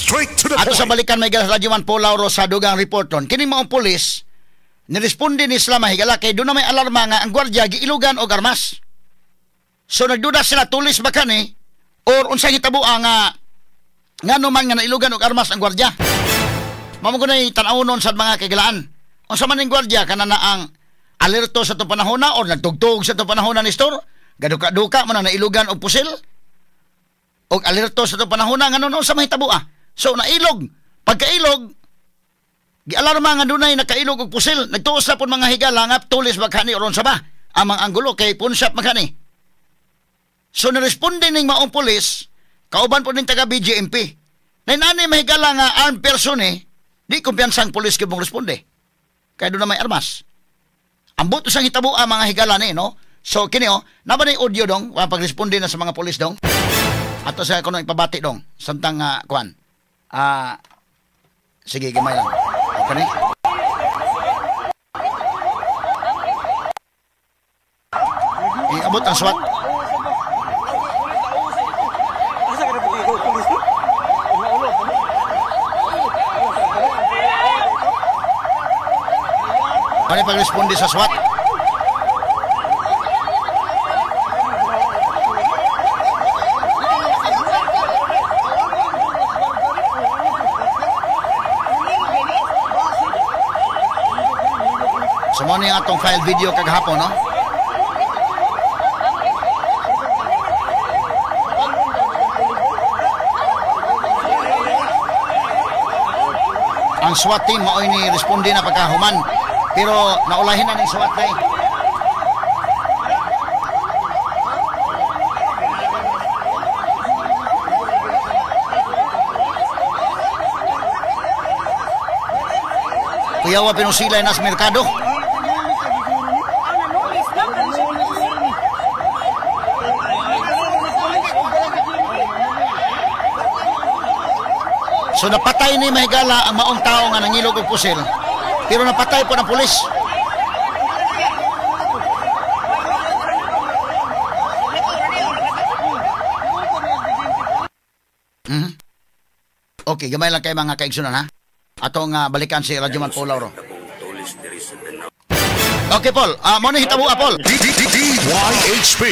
Straight to the Ato point. Sa balikan may Radyoman Paul Lauro sa dugang report ron. Kini maong pulis, niresponde ni sila mahigala kay doon na may alarma nga ang gwardiya giilugan og armas. So nagduda sila tulis ba kani or unsay hitabo nga ngano man nga nailugan og armas ang gwardiya. Mao ko nay tan-awnon sa mga kagilaan. Unsa man ning gwardiya kana na ang alerto sa itong panahon na or nagtugtog sa itong panahon na ni store, gaduka-duka mo na nailugan og pusil og alerto sa itong panahon na ngano sa mahitabo ah. So nailog, pagkailog gialarma nga dunay nakailog og pusil, nagtuos na pud mga higala nga tulis bagkani oron sa ba ang mga anggulo kay punshap makani. So niresponde ning maong pulis, kauban po ning taga BJMP. Nainani mahigala nga armed person eh, di kumpiyansang pulis kay mong responde. Kaya doon na may armas. Ambot sang hitabo ang mga higala ni, no? So kini oh, naba na audio dong, pagresponde na sa mga pulis dong. Ato sa kuno ipabati dong, samtang kuan. Sige, gamay lang. Okay ni? Iabot ang SWAT. Ano pag-responde sa SWAT? So mo ni atong file video kagahapon, no? Ang SWAT team mao'y ni responde na pagkahuman. Pero naulahin na ning SWAT day. Kuyawa pinusilay na sa merkado. So napatay ni mahigala ang maong tao nga nangilog og pusil. Pero napatay po ng pulis. Mm-hmm. Okay, gamay lang kay mga kaigsunan ha. Atong balikan si Radyoman Paul Lauro. Okay Paul, mo ni hitabo Paul. DYHP.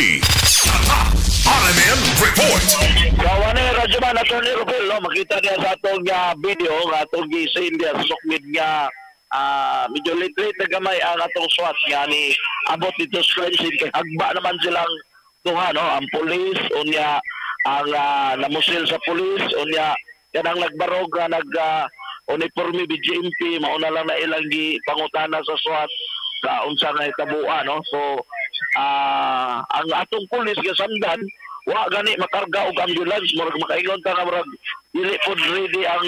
RMN Report. Gawa ni Radyoman Attorney Rupel, no? Makita niya sa atong video nga atong gisin niya sa sukmid nga medyo late-late na gamay ang atong SWAT nga ni abot dito sa crime scene kay hagba naman silang duha, no? Ang pulis unya ang namusil sa pulis unya kanang nagbarog nga nag uniforme BJMP mauna lang na ilang gipangutana sa SWAT sa unsa nga hitabua, no? So ang atong pulis gasamdan wa gani makarga og ambulance, murag makaingon ta nga murag dili pod ready ang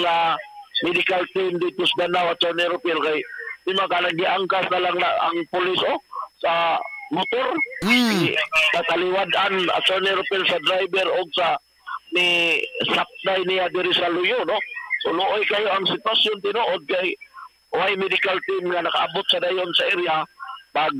medical team dito sa Danao at Attorney Rupil kay di man kanang giangkas na lang na ang pulis oh sa motor. Tataliwad-an Attorney Rupil sa driver og sa ni sapday niya diri sa Luyo, no? So luoy kayo ang sitwasyon tinuod kay way medical team nga nakaabot sa dayon sa area. Pag,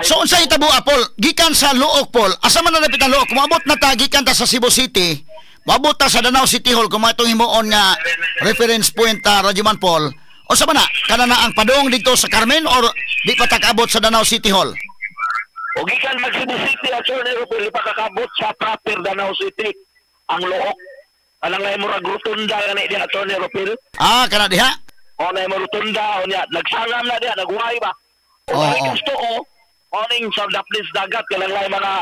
so unsa hitabo Paul? Gikan sa Luok Paul, asa man na napit ang Luok? Moabot na ta gikan ta sa Cebu City, moabot ta sa Danao City Hall kung atong himuon nga reference point ta Radyoman Paul. Unsa man na kana na ang padung didto sa Carmen or di pa ta kaabot sa Danao City Hall? O gikan mag Cebu City Attorney Rupel ipakakabot sa proper Danao City ang Luok. Anang nay murag rotunda gani diha Attorney Rupel. Ah, kana diha. O nay mo rotunda unya nagsangam na diha nagway ba. O gusto o oning sa daplis dagat kanang lay mga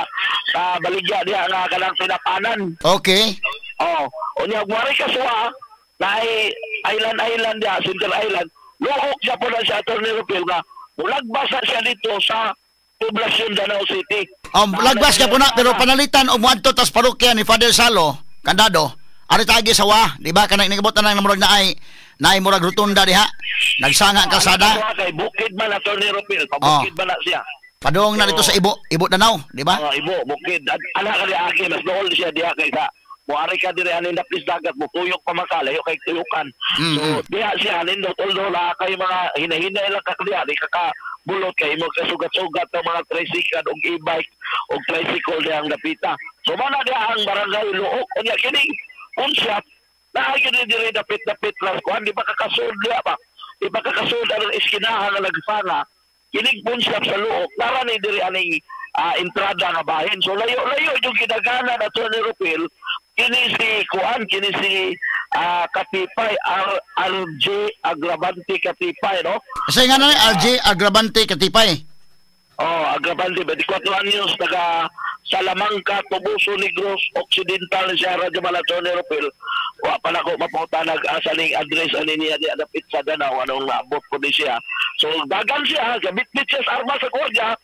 baligya diha nga kanang pinapanan. Okay. Oh, unya wari ka suwa naay island diha, Center Island. Luok siya po na siya Attorney Rupel nga mulagbasa siya dito sa poblasyon Danao City. Lagbas ka po na pero panalitan og moadto tas parokya ni Father Salo, Kandado. Ari tagi sa wa, di ba kanang inigabot na nang murag naay naay murag rotunda diha. Nagsanga ang kalsada. Kay bukid man Attorney Rupel, pabukid man na siya. Padung na dito sa Ibo, Ibo Danao, di ba? Oh, Ibo, bukid. Ana ka diagi mas dool siya diha kay sa moari ka diri anin daplis dagat mo tuyok pa man ka layo kay tuyukan. So diha siya nindot although la kay mga hinahinay lang ka diha di ka ka bulot kay mo kasugat-sugat ng mga tricycle og e-bike og tricycle dihang dapita. So mo na diha ang barangay Luok unya kini unsa Naa gyud ni diri dapit-dapit lang kuan, di ba kakasud diha ba? Di ba kakasud ang eskinahan nga nagsanga kinig pawn shop sa Looc, nara ni diri aning entrada nga bahin. So layo-layo yung gidaganan, Attorney Rupil, kini si kuan, kini si Katipay, RJ Agravante Katipay, no? Kasi nga na ni RJ Agravante Katipay. Oh, Agravante, 24 anyos, taga Salamanca, Toboso, Negros Occidental siya, Radyo Attorney Rupil. Wa pa na ko mapangutanag asa ning address ani niya di adapit sa Danao, anong naabot ko ni siya. So dagan siya, gabit-bit siya sa armas sa gwardiya.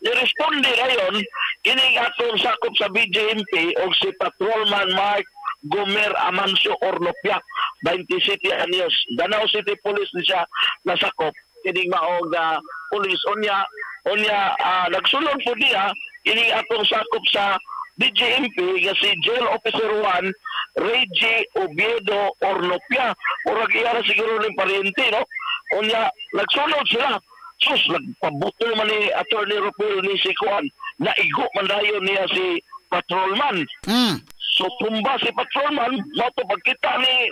Niresponde rayon kining atong sakop sa BJMP og si Patrolman Mark Gomer Amancio Orlopia, 27 anyos. Danao City Police ni siya nasakop kining maog police. Unya unya nagsulod po niya kining atong sakop sa BJMP nga si Jail Officer 1 Reggie Oviedo Orlopia. Murag iya ra siguro ning paryente, no? Unya nagsulod sila. Sus, nagpabuto man ni Attorney Rupil ni si Kuan. Naigo man dayon niya si patrolman. So tumba si patrolman, mato pagkita ni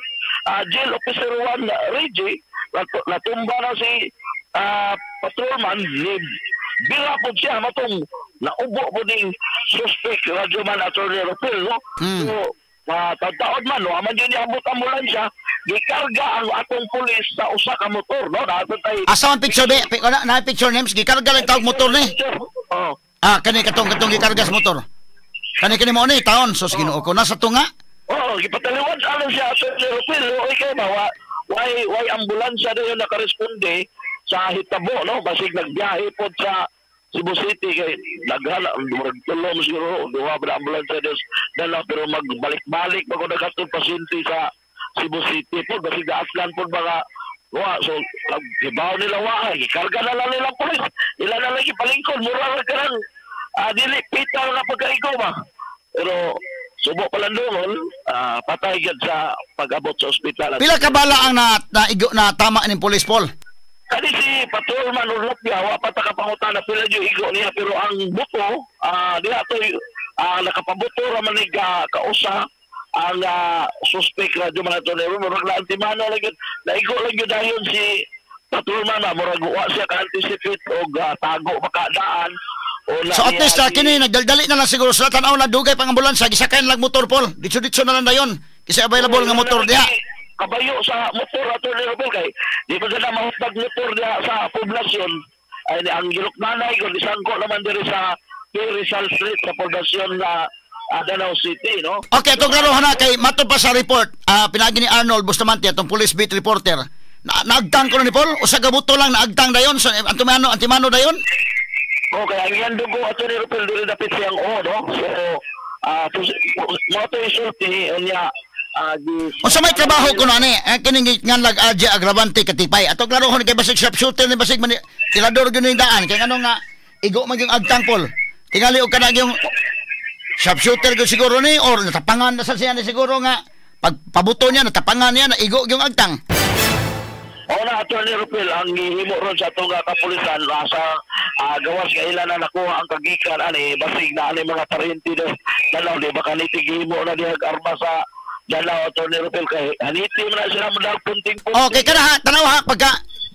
Jail Officer 1 Reggie, natumba na si patrolman, ni bila po siya, matong naubo po ding suspect, radyo man, Attorney Rupil, no? So, taon man, no? Aman yun niabot ambulansya, gikarga ang atong pulis sa usa ka motor, no? Nato tay Asa man picture be? Na picture names gikarga lang tawag motor ni. Oh. Ah, kani katong gikarga sa motor. Kani kani mo ni taon sus Ginoo ko nasa tunga. Oo, gipataliwan alang siya, Attorney Rupil. Oy kay ba why ambulansya dayon nakaresponde sa hitabo, no? Basig nagbiyahe pod sa Cebu City kay daghan, murag tulo mo siguro, duha ba na ambulansya des dala, pero magbalik-balik bago nagatong pasyente sa Cebu City pod, basig naatlan pod mga wa. So gibaw nila wa, gikarga na lang nila pulis, ila na lang gipalingkod, mura ra karang dili pita nga pagkaigo ba, pero subo pa lang dungon, patay gyud sa pag-abot sa ospital. Pila ka bala ang na, naigo na tama ning pulis, Paul? Kani si Patrolman Orlopia, wa pa ta kapangutana pila yung igo niya, pero ang buto, diha to, nakapabuto ra man ni kausa ang suspect, radyo man ato ni murag na antimano lang yun, naigo lang yun dayon si Patrolman na murag wa siya ka-anticipate og tago makadaan. O na So at least niya kini nagdaldali na lang siguro sila, tan-aw na dugay pang ambulansya, gisakay na lang motor, Paul. Ditso-ditso na lang dayon. Kasi available nga motor diha. Kabayo sa motor, ato ni Robel, kay di pa sila mahutag motor diha sa poblasyon. Ay ang giluknanay kung isangko naman diri sa P. Rizal Street sa poblasyon na Danao City, no? Okay, itong klaro na kay mato pa sa report, pinagi ni Arnold Bustamante, atong police beat reporter. Naagtang ko na ni Paul, usa ka buto lang naagtang dayon sa antimano, antimano dayon. Okay, ang iyang dugo, ato ni Rupel, diri dapit siyang o, no? So mo to isulti unya Unsa may trabaho ko na ni? Kining nganlag RJ Agravante Katipay. Ato klarohon kay basig sharpshooter ni, basig man tirador gyud ning daan kay ngano nga igo man yung agtang, Paul. Tingali og kanang yung sharpshooter gyud siguro ni or natapangan na sa siya ni siguro nga pag pabuto niya natapangan niya na igo yung agtang. O na, Attorney Rupel, ang gihimo ron sa atong kapulisan sa gawas nga ila na nakuha ang kagikan ani, basig na ani mga paryente des Danao, di ba kaniti gihimo na diha arma sa Danao, Attorney Rupel, kay haniti man na sila mo punting-punting. Okay kana ha, tanaw ha, pagka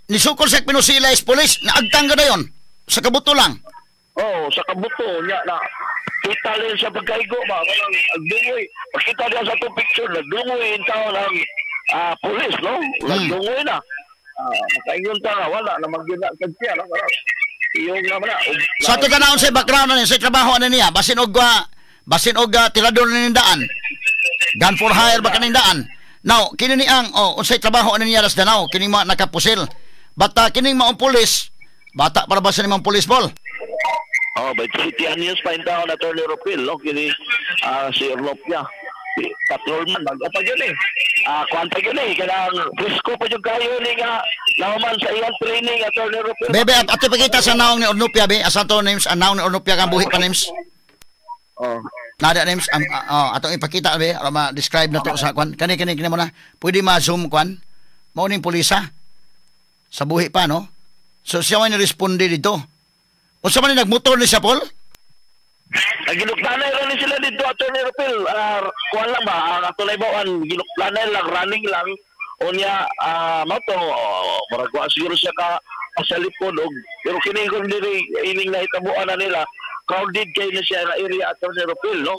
nisukol sa pinusila is police, naagtang ka dayon sa kabuto lang. Oh, sa kabuto niya na kita rin sa pagkaigo ba, walang nagdungoy. Pakita niya sa itong picture, nagdungoy yung tao ng pulis, no? Nagdungoy na. Makaingon ta nga, wala na magyuna kag siya, no? Iyong naman na. Sa ato tanawon sa background na sa trabaho ani niya, basin og tirador na daan. Gun for hire ba kaning daan? Now, kini ni ang oh, unsay trabaho ani niya ras Danao, kining mga nakapusil. Bata kining maong pulis, bata para ba sa nimong pulis, Paul? Oh, but City News pa yung tao na Attorney Rupil, no? Kini si Orlopia. Patrolman, bago pa yun eh. Kuwan pa yun eh. Kanang presko pa yung kayo ni nga naman sa iyang training, Attorney Rupil. Bebe, ato pakita sa naong ni Ornopia, be. Asa to names, ang naong ni Ornopia kang buhi pa names. Oh. Nada names, ang oh, atong ipakita be, aron ma-describe na to sa kwan. Kani kani kani mo na. Pwede ma-zoom kwan. Mao ning pulisa. Sa buhi pa, no? So siya man ni responde dito. Unsa man ni nagmotor ni siya, Paul? Ginuklanay ra ni sila dito, Attorney Rupil. Kuan lang ba, ang ato naibawan, ginuklanay lang, running lang. Unya, mao to, murag wa siguro siya ka sa likod. Og, pero kini kung diri, ining nahitabuan na nila, crowded kayo na siya na area, Attorney Rupil, no?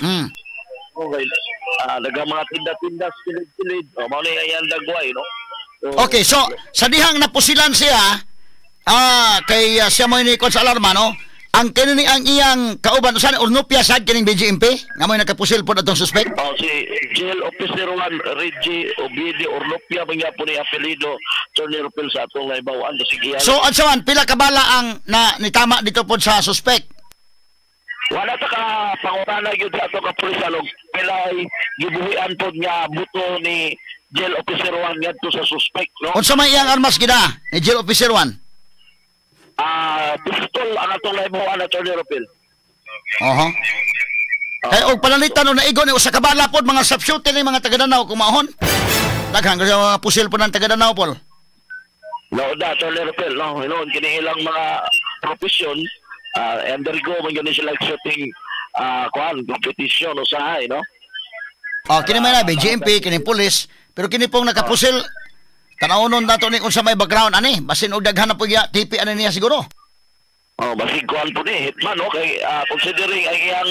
Okay. Daghang mga tinda-tinda, silid-silid. O, mao ni ang dagway, no? So, Okay, so sa dihang napusilan siya, kay siya mo ni sa alarma, no? Ang kini ang iyang kauban usan Ornopia sad kining BGMP nga mo'y nakapusil pod atong suspect. Oh, si Jail Officer 1 Reggie Obiedi Orlopia man po ni apelyido, Attorney Rupil, sa atong naibawaan. Sige. So unsa man pila ka bala ang na nitama dito pod sa suspect? Wala ta ka pangutana gyud sa atong kapulisan og pilay gibuhian pod nga buto ni Jail Officer 1 ngadto sa suspect, no? Unsa may iyang armas gida ni Jail Officer 1? Pistol ang atong naibawaan, Attorney Rupil. Oho. Kay og pananglitan og naigo ni usa ka bala pod, mga sharpshooter ni mga taga-Danao kumahon. Daghan kasi mga pusil po ng taga-Danao, Paul. No, da, Attorney Rupil, no? Hinuon kini ilang mga profesyon, undergo man gyud sila shooting kuan competition usahay, no? Oh, kini may na BGMP, kini pulis, pero kini pong nakapusil, tanawon nato ni unsa may background ani, basin og daghan na po ya TP ani niya siguro. Oh, basig kuan po ni hitman, no, kay considering ang iyang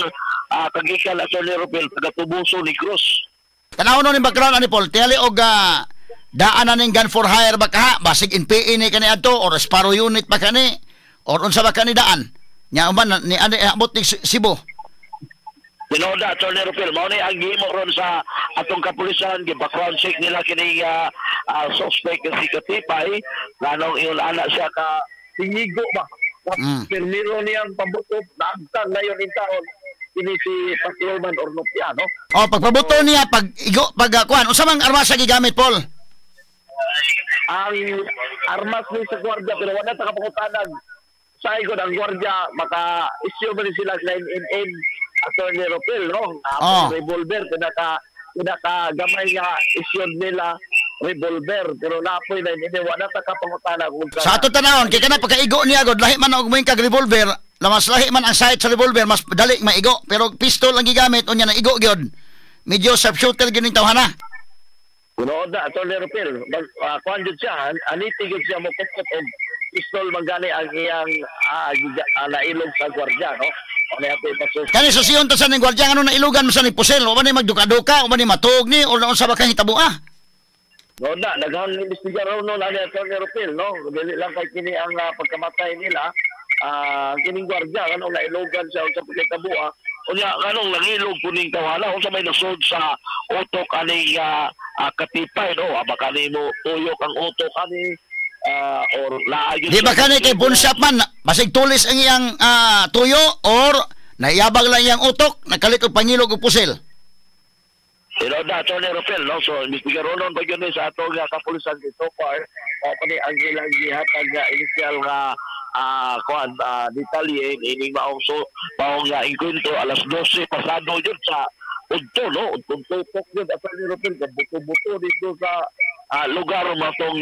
kagikan, Attorney Rupil, taga Tubuso, Negros. Tanawon ni background ani, Paul, tingali og daan na ning gun for hire ba kaha, basig NPA ni kani adto or Sparrow unit ba kani or unsa ba kani daan. Nya uman ni ani abot ni Cebu. Tinuod na, Attorney Rupil, mao ni ang gihimo ron sa atong kapulisan, gi-background check nila kini suspect nga si Katipay, nganong iyon ana siya ka tingigo ba. Pirmiro niyang pabuto, naagtang ngayon in taon kini si Patrolman Ornopia, no? Oh, pagpabuto niya pag igo pag kuan, unsa mang armas siya gigamit, Paul? Ang armas ni sa gwardiya, pero wala ta kapangutanag sa ikon ang gwardiya, maka issue ba ni sila 9mm, Attorney Rupil, no? Oh. Revolver, pinaka gamay nga issue nila revolver, pero napoy 9mm, wala ta kapangutana kung Sa ato tanawon kay kana pagkaigo niya god lahi man og moing kag revolver, mas lahi man ang sight sa revolver, mas dali maigo, pero pistol ang gigamit unya na igo gyud. Medyo sharpshooter gyud ning tawhana. Tinuod na, Attorney Rupil, kuan jud siya, aniti jud siya mo kupkop og pistol man gani ang iyang nailog sa gwardiya, no? Ano ato ipasus. Kani susiyon ta sa ning gwardiya ngano nailugan man sa ning pusil, wa ba ni magduka-duka, wa ba ni matuog ni or unsa ba kang hitabo ah? No na, daghang imbestigar ron no, ani Attorney Rupil, no? Dili lang kay kini ang pagkamatay nila, kining gwardiya nganong nailogan siya unsa pagkatabo ah. Unya nganong nangilog kuning tawhana, unsa may nasod sa utok ani katipay, no? Baka nimo tuyok ang utok ani or laay Di ba kani kay bunshap man, basig tulis ang iyang tuyo or naiyabag lang iyang utok, nakalit og pangilog og pusil. Pero da, Attorney Rupil, no? So, imbestigar ron pa yun sa ato nga kapulisan so far, o pa ni ang ilang gihatag nga initial nga kuan detalye ining maong so maong nga engkwentro alas 12 pasado yun sa udto, no? Udtong tutok yun, Attorney Rupil, buto-buto dito sa lugar matong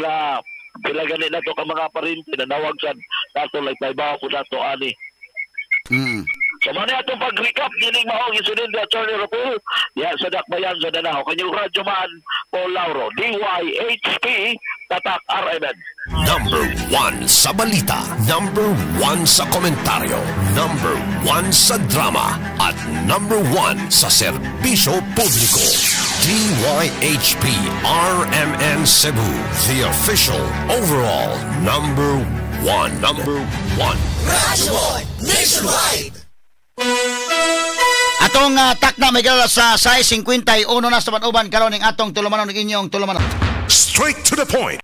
pila gani nato ka mga parinti na nawag sa nato like naibaw ko nato ani. So, mao ni atong pag-recap dining maong insidente, Attorney Rupil, yan sa Dakbayan sa Danao. Kanyang radyo man, Paul Lauro, DYHP, Tatak RMN. Number 1 sa balita, number 1 sa komentaryo, number 1 sa drama, at number 1 sa serbisyo publiko. DYHP RMN Cebu, the official overall number 1. Number 1. Atong takna may galala sa 6:51 na sa uban karon ning atong tulumanon ning inyong tulumanon. Straight to the point.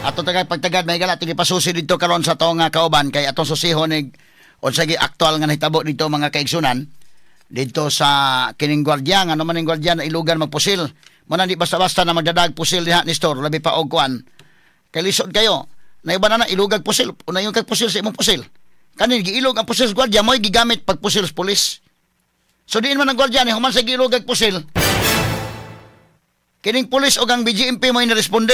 Atong tagay pagtagad may gala tigi pasusi didto karon sa atong kauban kay atong susihon nig unsa gi aktual nga nahitabo didto mga kaigsunan didto sa kining gwardiya nga man ning gwardiya na ilugan magpusil. Mo na di basta-basta na magdadag pusil diha ni store labi pa og kuan. Kay lisod kayo. Naiba na na ilugag pusil, una yung kag pusil sa imong pusil. Kanin giilog ang pusil sa gwardiya mo'y gigamit pagpusil sa pulis. So diin man ang gwardiya ni human sa giilog ang pusil. Kining pulis og ang BGMP mo'y niresponde.